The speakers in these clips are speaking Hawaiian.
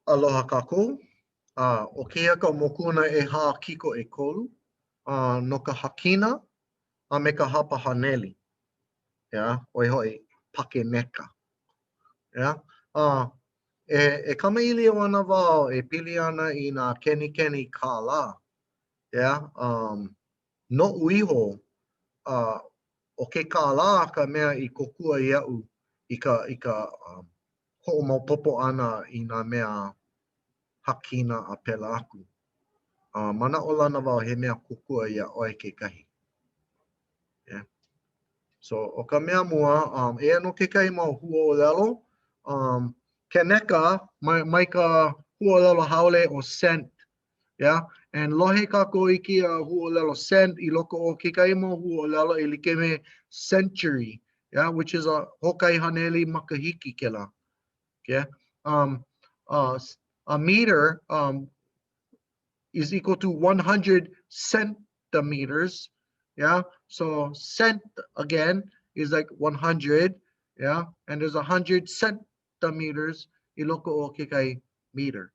Aloha kākou. A ʻo kēia ka mokuna ʻehā kiko ʻekolu a no ka hakina a me ka hapa haneli. ʻEā, ʻo ia hoʻi, pakeneka. ʻEā, a e, e kamaʻilio ana wau e pili ana i nā kenikeni kālā. ʻEā, um, noʻu iho, a ʻo ke kālā ka mea i kōkua iaʻu i ka, i ka um, hoʻomaopopo ʻana i nā mea hakina a pēlā aku. A manaʻolana wau he mea kōkua iā ʻoe kekahi. Yeah. So, ʻo ka mea mua, um, eia nō kekahi mau huaʻōlelo, um, keneka, mai, mai ka huaʻōlelo haole ʻo cent, Yeah? And lohe kākou i kēia huaʻōlelo cent i loko o kekahi mau huaʻōlelo e like me century, yeah, which is a hoʻokahi haneli makahiki kēlā. Yeah? Um, uh, a meter um, is equal to 100 centimeters. Yeah. So cent again is like 100. Yeah. And there's 100 centimeters i loko o kekahi meter.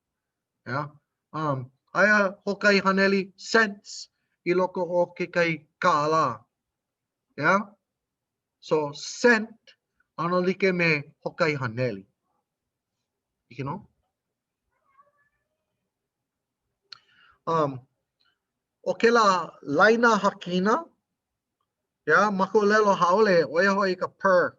Yeah. Um, aia hoʻokahi haneli cents i loko o kekahi kālā. Yeah. So cent ʻano like me hoʻokahi haneli. ʻIke nō? Um, ʻo kēlā laina hakina, yeah, ma ka ʻōlelo haole, ʻo ia hoʻi ka per.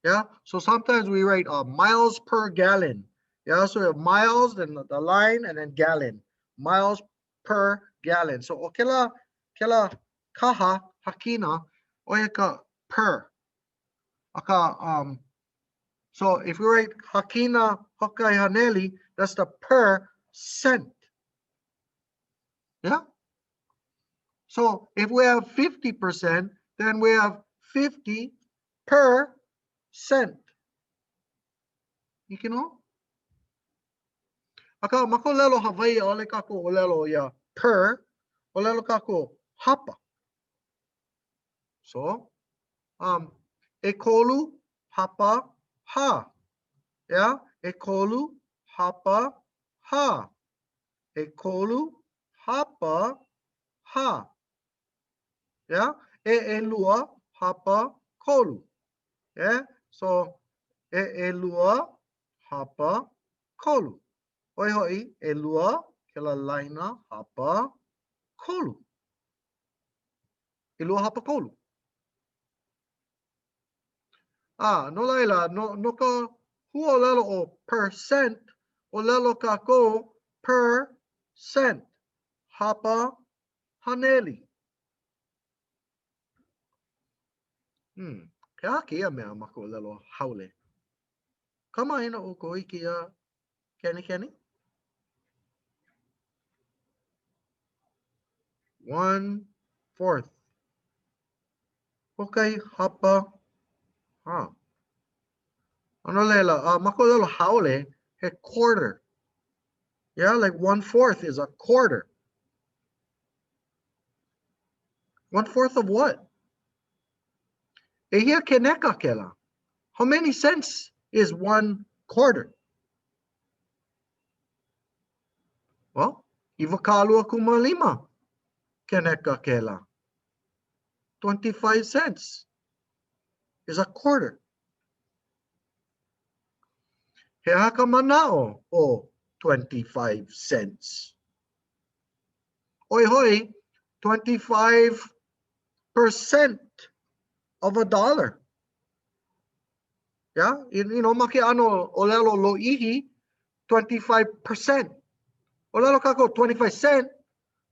Yeah, so sometimes we write uh, miles per gallon. Yeah, so we have miles, then the line, and then gallon. Miles per gallon. So ʻo kēlā, kēlā kaha hakina, ʻo ia ka per. Akā, um, so if we write hakina hoʻokahi haneli, that's the per cent. Yeah? So if we have 50%, then we have 50 per cent. ʻIke nō? Akā, ma ka ʻōlelo Hawaiʻi, ʻaʻole kākou ʻōlelo ia per, ʻōlelo kākou hapa. So, um, ʻekolu hapa hā. Yeah? ʻEkolu hapa hā. ʻEkolu hapa hā. Yeah? E ʻelua hapa kolu. Yeah? So, e ʻelua hapa kolu. ʻO ia hoʻi, ʻelua kēlā laina hapa kolu. ʻElua hapa kolu. A, no laila, no, no ka huaʻōlelo ʻo percent, ʻōlelo kākou per cent, hapa haneli. Hmm, he aha kēia mea ma ka ʻōlelo haole? Kamaʻāina ʻoukou i kēia kenikeni? One fourth. Hoʻokahi hapa hā. A no laila, uh, ma ka ʻōlelo haole, he quarter. Yeah, like one fourth is a quarter. One fourth of what? ʻEhia keneka kēlā? How many cents is one quarter? Well, 25 keneka kēlā. 25 cents is a quarter. He aha ka manaʻo o 25 cents? ʻO ia hoʻi, 25% of a dollar. Yeah, you know, ma ke ʻano ʻōlelo lōʻihi, 25%. ʻŌlelo kākou 25 cent,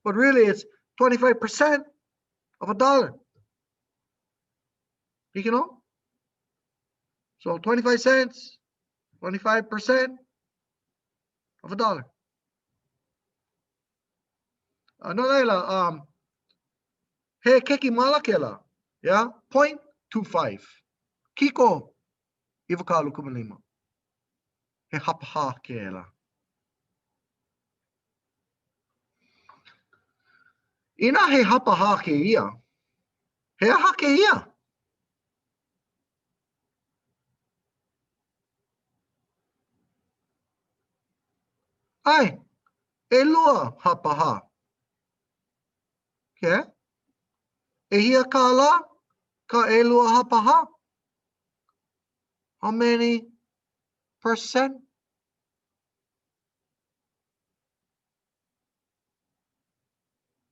but really it's 25% of a dollar. ʻIke nō? So 25 cents, 25% of a dollar. A no laila, um, he kekimala kēlā, yeah, 0.25. Kiko 25. He hapahā kēlā. Inā he hapahā kēia, he aha kēia? ʻAe, ʻelua hapahā. Okay. ʻEhia kālā ka ʻelua hapahā? How many percent?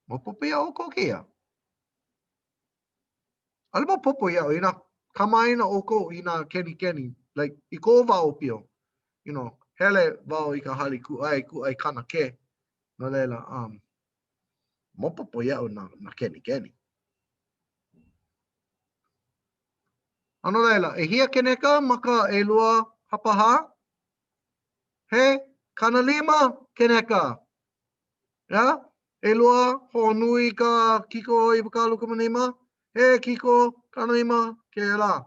Maopopo iā ʻoukou kēia? ʻAʻole maopopo iaʻu inā kamaʻāina ʻoukou i nā kenikeni, like, i koʻu wā ʻōpio, you know, hele wau i ka hale kūʻai, kūʻai kanakē, no laila, um, maopopo iaʻu nā, nā kenikeni. A no laila, ʻehia keneka ma ka ʻelua hapahā? He 50 keneka. ʻEā? ʻElua hoʻonui i ka kiko 25, he kiko 50 kēlā.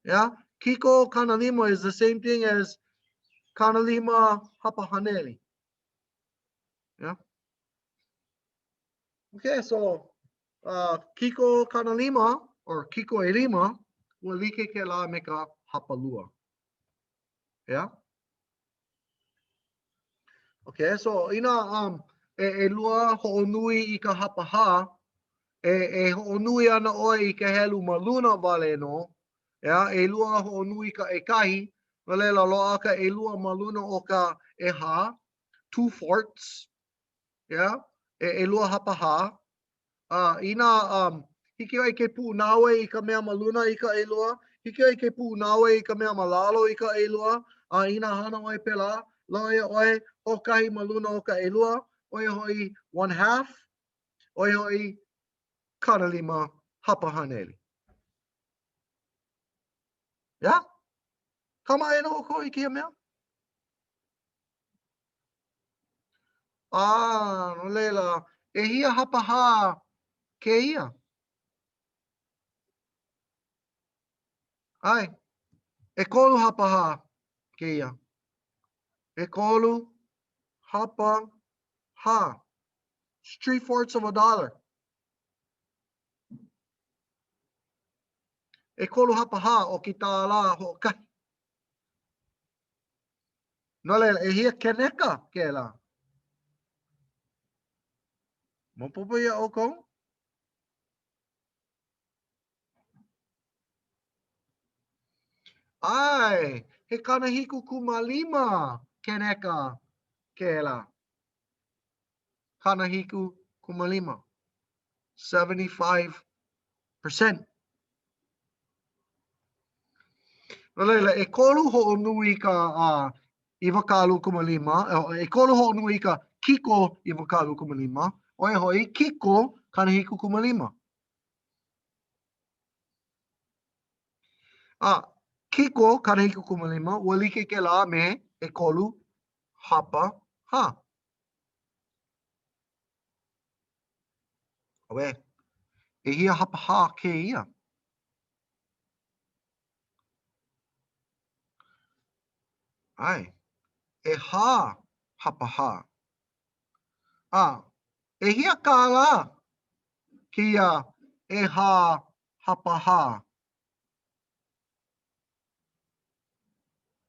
ʻEā? Kiko 50 is the same thing as 50 hapa haneli. Yeah. Okay, so uh, kiko 50 or kiko ʻelima, ua like kēlā me ka hapalua. Yeah? Okay, so inā um, e, ʻelua hoʻonui i ka hapahā, e, e hoʻonui ana ʻoe i ka helu ma luna wale nō, ʻeā, ʻelua hoʻonui i ka ʻekahi, no laila loaʻa ka ʻelua ma luna o ka ʻehā, two fourths, ʻeā, e ʻelua hapahā, A inā um, hiki ʻoe ke puʻunaue i ka mea ma luna i ka ʻelua, hiki ʻoe ke puʻunaue i ka mea ma lalo i ka ʻelua, a inā hana ʻoe pēlā, loaʻa iā ʻoe hoʻokahi ma luna o ka ʻelua, ʻo ia hoʻi one half, ʻo ia hoʻi 50 hapa haneli. Yeah? Kamaʻāina ʻoukou i kēia mea? A, no laila, ʻehia hapahā kēia? ʻAe, ʻekolu hapahā kēia. ʻEkolu hapahā. It's three-fourths of a dollar. ʻEkolu hapahā o ke kālā hoʻokahi. No laila, ʻehia keneka kēlā? Maopopo iā ʻoukou? ʻAe, he 75 keneka kēlā. 75. 75%. No laila, ʻekolu hoʻonui i ka uh, 25, ʻekolu hoʻonui i ka kiko 25, ʻo ia hoʻi kiko 75. A kiko 75, ua like kēlā me ʻekolu hapa hā. Auē, ʻehia hapahā kēia? ʻAe, ʻehā hapahā. A, ʻehia kālā kēia ʻehā hapahā?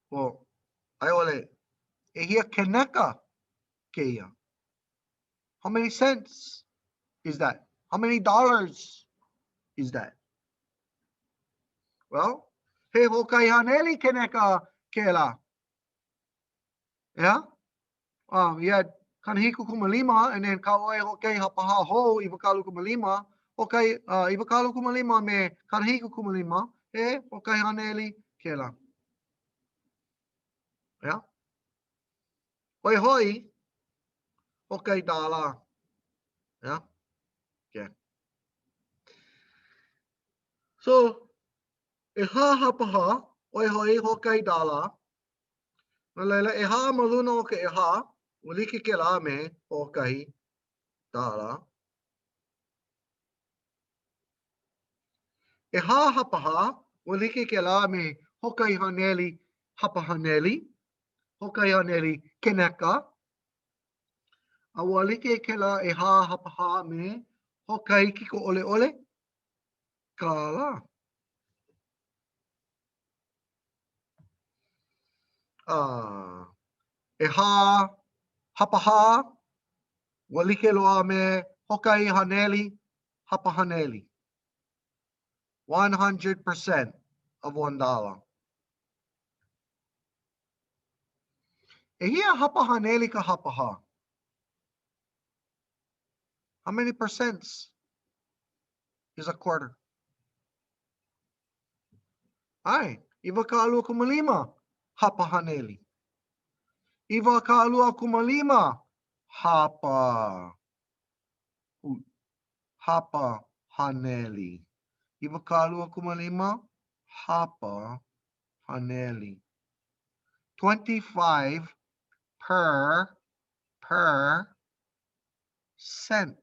Well, a i ʻole, ʻehia keneka kēia? How many cents is that? How many dollars is that? Well, he hoʻokahi haneli keneka kēlā. Yeah? Um, you had 75, and then kau ʻoe hoʻokahi hapahā hou 25, hoʻokahi, uh, 25 me 75, he hoʻokahi haneli kēlā. Yeah? ʻO ia hoʻi, hoʻokahi dālā. Yeah? Okay. So, ʻehā hapahā, ʻo ia hoʻi, hoʻokahi dālā. No laila, ʻehā ma luna o ka ʻehā, ua like kēlā me hoʻokahi dālā. ʻEhā hapahā, ua like kēlā me hoʻokahi haneli hapa haneli. Hoʻokahi haneli keneka, a ua like kēlā ʻehā hapahā me hoʻokahi kiko ʻoleʻole kālā. A ʻehā Hapahā, ua like loa me hoʻokahi haneli, hapa haneli. 100% of $1. ʻEhia hapa haneli ka hapahā? How many percents is a quarter? ʻAe, 25 hapa haneli. 25 hapa. Hapa haneli. 25 hapa haneli. 25 per per cent.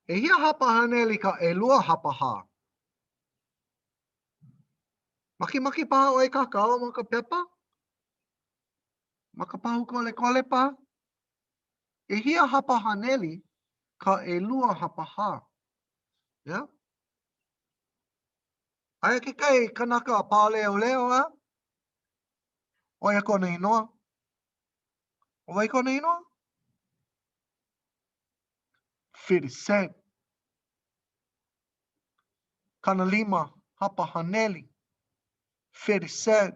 ʻEhia hapa haneli ka ʻelua hapahā? Makemake paha ʻoe kākau ma ka pepa? Ma ka pahu kolekole paha? ʻEhia hapa haneli ka ʻelua hapahā? Yeah? Aia kekahi kanaka pāleoleo, a? ʻO ia kona inoa? ʻO wai kona inoa? 50 cent. 50 hapa haneli. 50 cent.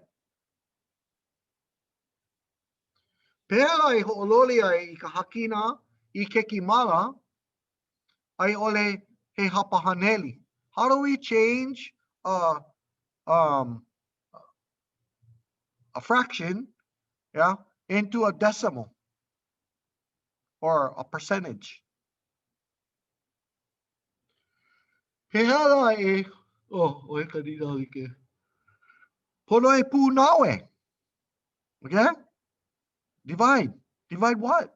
Pehea lā e hoʻololi ai i ka hakina i kekimala a i ʻole he hapa haneli? How do we change a, um, a fraction yeah, into a decimal or a percentage? Pehea lā e, oh, ʻo ia ka nīnau like. Pono e puʻunaue. Okay? Divide. Divide what?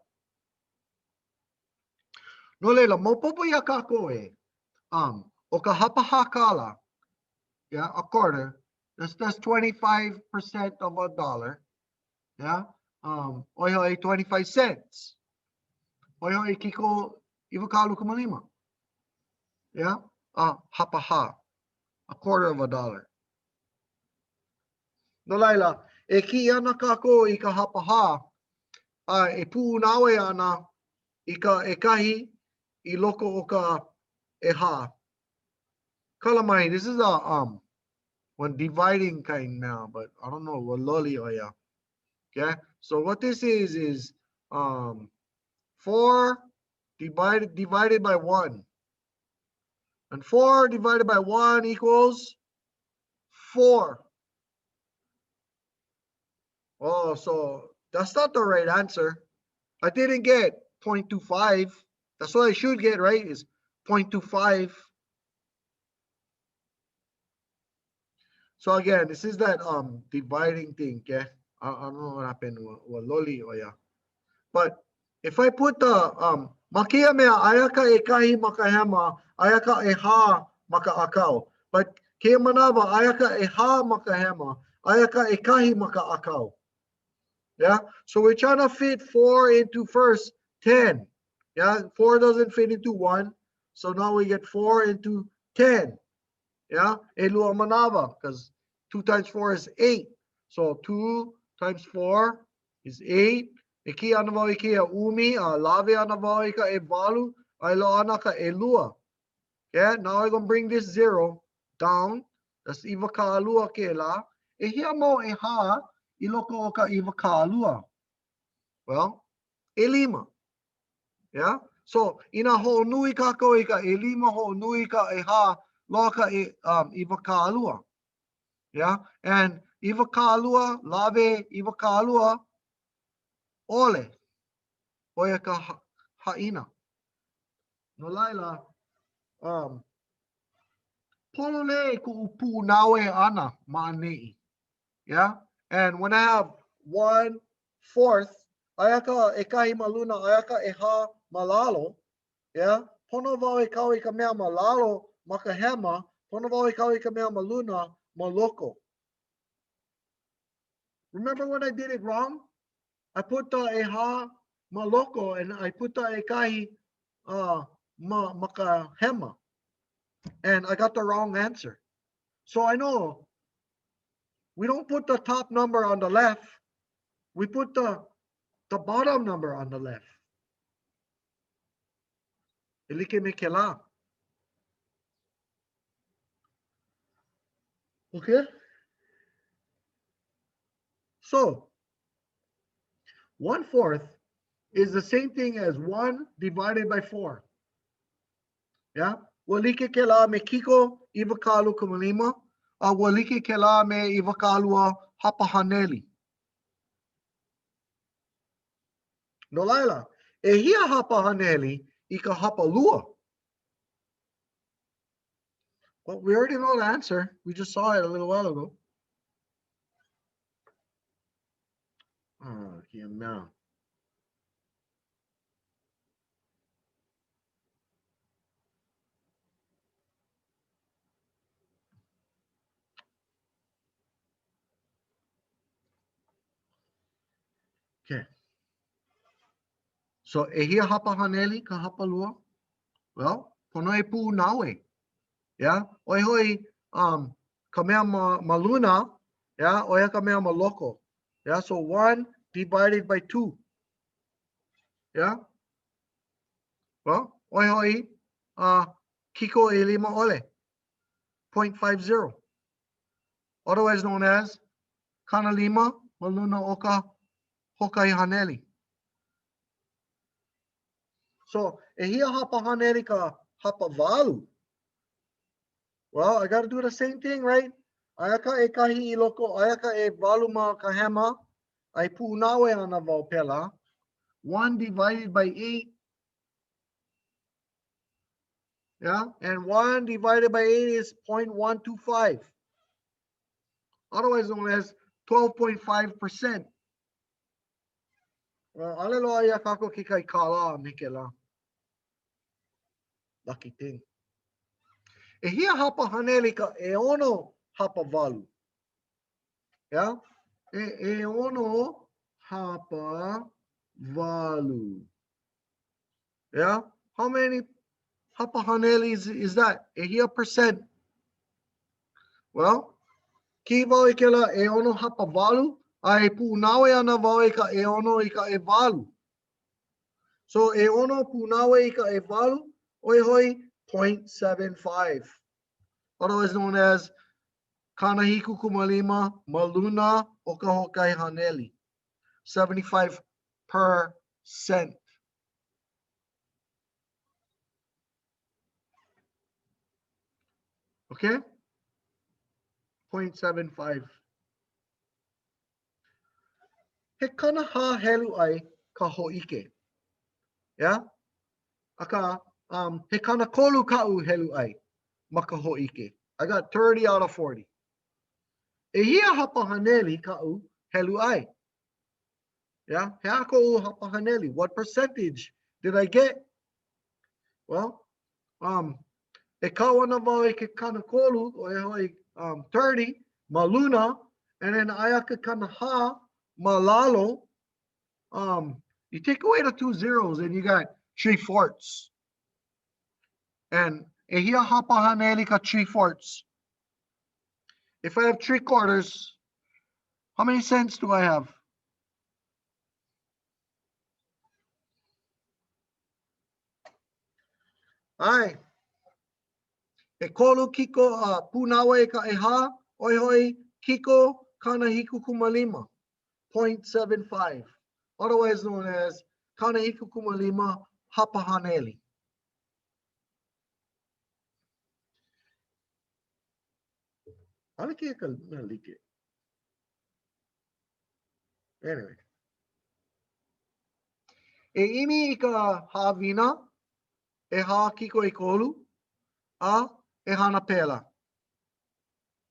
No laila, maopopo iā kākou e, um, ʻo ka hapahā kālā, yeah, a quarter, that's, that's 25% of a dollar, yeah, um, ʻo ia hoʻi 25 cents. ʻO ia hoʻi kiko 25. Yeah, a hapahā, a quarter of a dollar. No laila, e kiʻi ana kākou i ka hapahā, a e puʻunaue ana i ka ʻekahi i loko o ka ʻehā. Kala mai, this is a um, one dividing kind now, but I don't know, ua loli ʻo ia. Okay, so what this is is um, 4 divided, divided by 1. And 4 divided by 1 equals 4. Oh, so that's not the right answer. I didn't get 0.25. That's what I should get, right? Is 0.25. So again, this is that um dividing thing, okay? I, I don't know what happened. Ua loli ʻo ia. But if I put the um ma kēia mea, aia ka ʻekahi ma ka hema, aia ka ʻehā ma ka ʻākau. But kēia manawa, aia ka ʻehā ma ka hema, aia ka ʻekahi ma ka ʻākau. Yeah? So we're trying to fit 4 into first 10. Yeah? 4 doesn't fit into 1. So now we get 4 into 10. Yeah? ʻElua manawa, because 2 times 4 is 8. So 2 times 4 is 8. E kiʻi ana wau i kēia ʻumi, a lawe ana wau i ka ʻewalu, a e loaʻa ana ka ʻelua. Okay, now I'm gonna bring this zero down. That's 22 kēlā. ʻEhia mau ʻehā i loko o ka 22? Well, ʻelima. Yeah? So, inā hoʻonui kākou i ka ʻelima, hoʻonui i ka ʻehā, loaʻa ka e, um, 22. Yeah? And 22, lawe 22, ʻole. ʻO ia ka haʻina. No laila, um, pololei kuʻu puʻunaue ʻana ma ʻaneʻi. Yeah? And when I have one fourth, aia ka ʻekahi ma luna, aia ka ʻehā ma lalo, yeah? Pono wau e kau i ka mea ma lalo ma ka hema, pono wau e kau i ka mea ma luna ma loko. Remember when I did it wrong? I put the ʻehā ma loko and I put the ʻekahi uh, ma, ma ka hema. And I got the wrong answer. So I know we don't put the top number on the left. We put the, the bottom number on the left. E like me kēlā. Okay? So, 1/4 is the same thing as 1 divided by 4. Yeah? Ua like kēlā me kiko 25, a ua like kēlā me 20 hapa haneli. No laila, ʻehia hapa haneli i ka hapalua? Well, we already know the answer. We just saw it a little while ago. Oh, kēia mea. Okay. So, ʻehia hapa haneli ka hapalua? Well, pono e puʻunaue. Yeah? ʻO ia hoʻi, um, ka mea ma, ma luna, yeah? ʻo ia ka mea ma loko. Yeah? So, 1 divided by 2. Yeah? Well, ʻo ia hoʻi, uh, kiko ʻelima ʻole, 0.50. Otherwise known as 50 ma luna o ka hoʻokahi haneli. So, ʻehia hapa haneli ka hapawalu? Well, I gotta do the same thing, right? Aia ka ʻekahi i loko, aia ka ʻewalu ma ka hema, a e puʻunaue ana wau pēlā. 1 divided by 8. Yeah, and 1 divided by 8 is 0.125. Otherwise known as 12.5%. Well, ʻaʻole loaʻa iā kākou kekahi kālā me kēlā. Lucky thing. ʻEhia hapa haneli ka ʻeono hapawalu? Yeah? E, ʻeono hapawalu. Yeah? How many hapa haneli is, is that? ʻEhia percent? Well, kiʻi wau i kēlā ʻeono hapawalu, a e puʻunaue ana wau i ka ʻeono i ka ʻewalu. So, ʻeono puʻunaue i ka ʻewalu, ʻo ia hoʻi 0.75. Otherwise known as 75 ma luna o ka hoʻokahi haneli. 75%. Okay? 0.75. He 40 helu ʻai ka hōʻike. Yeah? Akā, um, he 30 kaʻu helu ʻai ma ka hōʻike. I got 30 out of 40. ʻEhia hapa haneli kaʻu helu ʻai? Yeah, he aha koʻu hapa haneli? What percentage did I get? Well, um, e kau ana wau i ke 30, ʻo ia hoʻi um, 30 ma luna, and then aia ke 40 ma lalo. Um, you take away the two zeros and you got three fourths. And ʻehia hapa haneli ka three fourths? If I have three quarters, how many cents do I have? ʻAe. ʻEkolu kiko a uh, puʻunaue i ka ʻehā, ʻo ia hoʻi kiko 75, 0.75, otherwise known as 75 hapa haneli. ʻAʻole kēia ka mea like. Anyway. E ʻimi i ka haʻawina ʻehā kiko ʻekolu a e hana pēlā.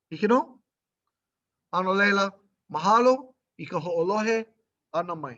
Hiki nō? A no laila, mahalo i ka hoʻolohe ʻana mai.